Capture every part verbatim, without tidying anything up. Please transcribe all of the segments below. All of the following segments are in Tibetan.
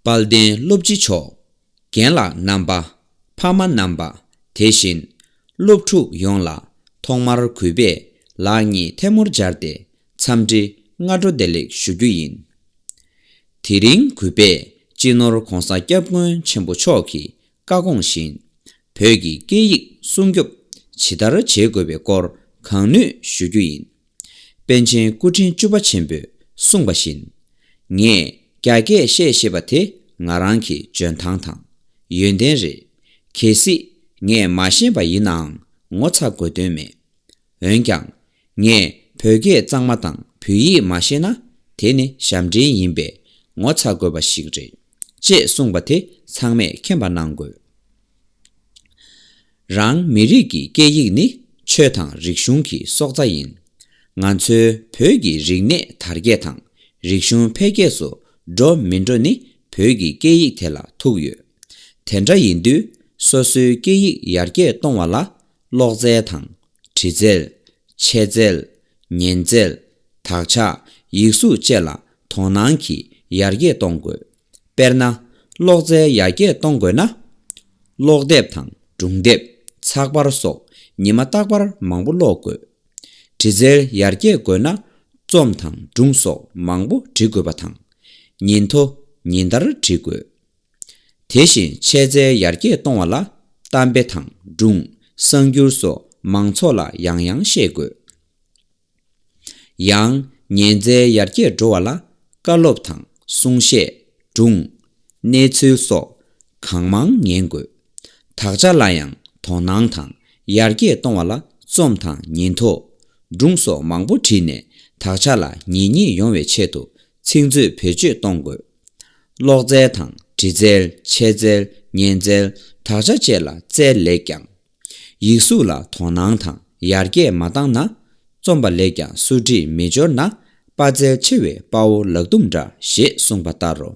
དཔལ་ལྡན་སློབ་སྤྱི་མཆོག་རྒན་ལགས་རྣམ་པ། ཕ་མ་རྣམ་པ། དེ་བཞིན་སློབ་ཕྲུག་ཡོངས་ལ་ཐོག་མར་གུས་པས་ལག་གཉིས་ཐལ་མོར་སྦྱར་ཏེ་འཚམས་འདྲི་སྔ་དྲོ་བདེ་ལེགས་ཞུ་རྒྱུ་ཡིན། དེ་རིང་གུས་པས་སྤྱི་ནོར་༧གོང་ས་༧སྐྱབས་མགོན་ཆེན་པོ་མཆོག་གི་བཀའ་དགོངས་བཞིན། བོད་ཀྱི་སྐད་ཡིག་སྲུང་སྐྱོབ་ཇི་ལྟར་བྱེད་དགོས་པའི་སྐོར་གང་ནུས་ཞུ་རྒྱུ་ཡིན། པཎ་ཆེན་སྐུ་ཕྲེང་བཅུ་པ་ཆེན་པོས་གསུངས་པ་བཞིན། ངས་རྒྱ་སྐད་བཤད་ཤེས་པ་དེ་ང་རང་གི་འཇོན་ཐང་དང་ཡོན་ཏན་རེད། གལ་སྲིད་ངས་མ་ཤེས་པ་ཡིན་ནའང་ངོ་ཚ་དགོས་དོན་མེད། འོན་ཀྱང་། ངས་བོད་སྐད་གཙང་མ་དང་བོད་ཡིག་མ་ཤེས་ན་དེ་ནི་ཞབས་འདྲེན་ཡིན་པས་ངོ་ཚ་དགོས་པ་ཞིག་རེད། ཅེས་གསུངས་པ་དེ་ཚང་མས་མཁྱེན་པ་གནང་དགོས། རང་མི་རིགས་ཀྱི་སྐད་ཡིག་ནི་ཆོས་དང་རིག་གཞུང་གི་སྲོག་རྩ་ཡིན། ང་ཚོའི་བོད་ཀྱི་རིག་གནས་དར་རྒྱས་དང་རིག་གཞུང་འཕེལ་རྒྱས་སུ་འགྲོ་མི་འགྲོ་ནི་བོད་ཀྱི་སྐད་ཡིག་དེ་ལ་ཐུག་ཡོད། དེ་འདྲ་ཡིན་དུས་སོ་སོའི་སྐད་ཡིག་ཡར་རྒྱས་གཏོང་བ་ལ་ཀློག་རྩལ་དང་། འབྲི་རྩལ། འཆད་རྩལ། ཉན་རྩལ། དག་ཆ། ཡིག་གཟུགས་བཅས་ལ་དོ་སྣང་གིས་ཡར་རྒྱས་གཏོང་དགོས། དཔེར་ན། ཀློག་རྩལ་ཡར་རྒྱས་གཏོང་དགོས་ན། ཀློག་དེབ་དང་སྒྲུང་དེབ། ཚགས་པར་སོགས་ཉི་མ་རྟག་པར་མང་པོ་ཀློག་དགོས། འབྲི་རྩལ་ཡར་རྒྱས་དགོས་ན། རྩོམ་དང་སྒྲུང་སོགས་མང་པོ་འབྲི་དགོས་པ་དང་། ཉིན་ཐོ་ཉིན་ལྟར་འབྲི་དགོས། དེ་བཞིན་འཆད་རྩལ་ཡར་རྒྱས་གཏོང་བ་ལ་གཏམ་དཔེ་དང་སྒྲུང་། གསར་འགྱུར་སོགས་མང་ཚོགས་ལ་ཡང་ཡང་བཤད་དགོས། ཡང་ཉན་རྩལ་ཡར་རྒྱས་འགྲོ་བ་ལ་བཀའ་སློབ་དང་གསུང་བཤད། སྒྲུང་། གནས་ཚུལ་སོགས་གང་མང་ཉན་དགོས། དག་ཆ་ལ་ཡང་དོ་སྣང་དང་ཡར་རྒྱས་གཏོང་བ་ལ་རྩོམ་དང་ཉིན་ཐོ། སྒྲུང་སོགས་མང་པོ་བྲིས་ནས་དག་ཆ་ལ་ཉན་སྙིང་ཡོང་བའི་ཆེད་དུ་ཚིག་མཛོད་བེད་སྤྱོད་གཏོང་དགོས། ཀློག་རྩལ་དང་འབྲི་རྩལ། འཆད་རྩལ། ཉན་རྩལ། དག་ཆ་བཅས་ལ་རྩལ་ལེགས་ཀྱང་། ཡིག་གཟུགས་ལ་དོ་སྣང་དང་ཡར་རྒྱས་མ་བཏང་ན། རྩོམ་པ་ལས་ཀྱང་སུ་བྲིས་མི་འབྱོར་ན། དཔའ་རྩལ་ཆེ་བའི་དཔའ་བོ་ལག་རྡུམ་འདྲ་ཞེས་གསུངས་པ་ལྟར་རོ།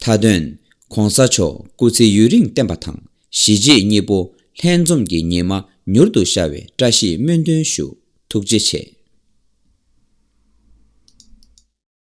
མཐའ་དོན། ༸གོང་ས་མཆོག་སྐུ་ཚེ་ཡུན་རིང་བརྟན་པ་དང་གཞིས་བྱེས་གཉིས་པོ་ལྷན་འཛོམས་ཀྱི་ཉི་མ་མྱུར་དུ་ཤར་བའི་བཀྲ་ཤིས་སྨོན་འདུན་ཞུ། ཐུགས་རྗེ་ཆེ།